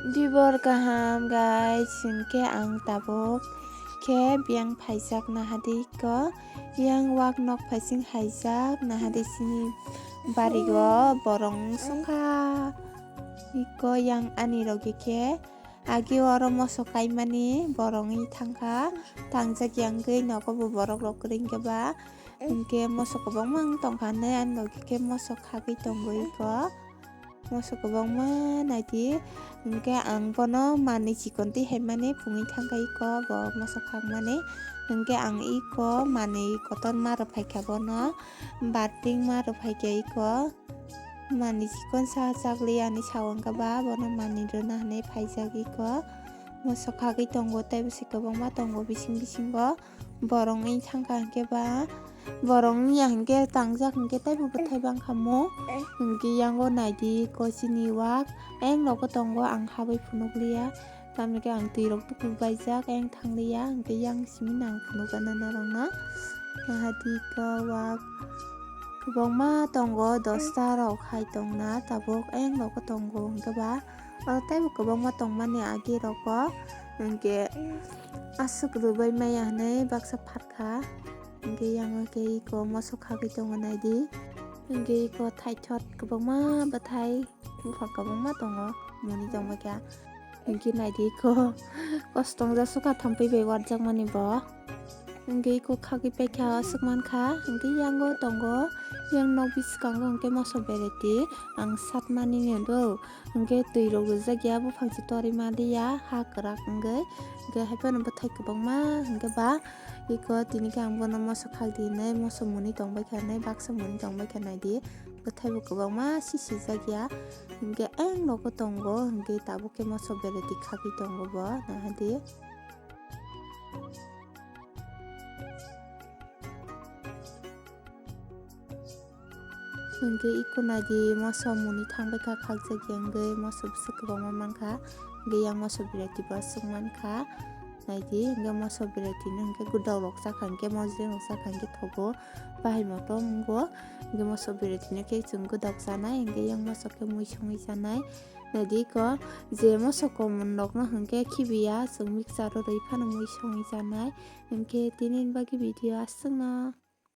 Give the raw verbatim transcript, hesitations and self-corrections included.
Dibor kaham guys, hinkhe ang tabuk khe biyang phaijak nahadi ko, yang wak nok phaising haijak nahadi sini barigo borong songkha. Iko yang ani rogi khe agi oro moso kaimani borong i thangkha, tangjak yang gwi nogo bo borok rok kwrwi hinkhe ba, hinkhe moso kwbangma wng tongkha hinwi ani logi khe moso khagwi tongo iko. Moso kwbangma naidi, hinkhe ang bono manwi chikon twi haimani phungwi thangkha iko bo moso khakmani. Hinkhe ang iko manwi kotor ma rwphaikha bono, bating ma rwphaikha iko. Manwi chikon sa chakli ani sao hinkhe ba bono manwi rwna hinwi phaijak iko. Moso khagwi tongo tei bwswi kwbangma tongo bising bisingo. Borok wng thangkha hinkhe ba, borok wngya hinkhe tangjak hinkhe teibo bwthai bangkha mo. Hinkhe yango naidi ko chini wak, eng nogo tongo ang habwi phunukliya. Tamni khe ang twi rok tuku baijak, eng thangliya, hinkhe yang simi nang phunukgana norokno. Nahadi ko wak kwbangma tongo, dosta rok hai tongna tabuk, eng nogo tongo hinkhe ba. Oro teibo kwbangma tongmani agi rokbo, hinkhe aswk rwbai maya hinwi baksa phatkha. Hinkhe yango khe iko moso khagwi tongo naidi. Hinkhe iko thaithot kwbangma bwthai buphang kwbangma tongo, muni tongbaikha. Hinkhe naidi iko kostongjak sukha thampui bai warjakmani bo. Hinkhe iko khagwi paikha aswk mankha, hinkhe yango tongo, yang nok bwskango hinkhe moso bereti ang satmani do. Hinkhe twi rok rijak ya, buphang se torima liya, ha kwrak wngwi. Hinkhe haiphano bwthai kwbangma hinkhe ba iko tini khe ang bono moso khak di hinwi, moso muni tongbaikha hinwi, baksa muni tongbaikha naidi. Bwthai bo kwbangma sisijak ya. Hinkhe eng nogo tongo, hinkhe tabuk khe moso bereti khagwi tongo bo, nahadi. Hinkhe iko naidi moso muni thangbaikha khakjak ya wngwi moso bwswk kwbangma mankha. Hinkhe yang moso bereti bo aswk mankha. Naidi hinkhe moso bereti no hinkhe gwdok rok chakha hinkhe mojli rok chakha hinkhe thogo bahai motom wngo. Hinkhe moso bereti no khe chwng gwdok chanai hinkhe yang moso khe mui songwi chanai. Naidi iko je moso common rok no hinkhe khibiya chwng mixture o rwi phano mui songwi chanai. Hinkhe tini ni bagwi video aswk no.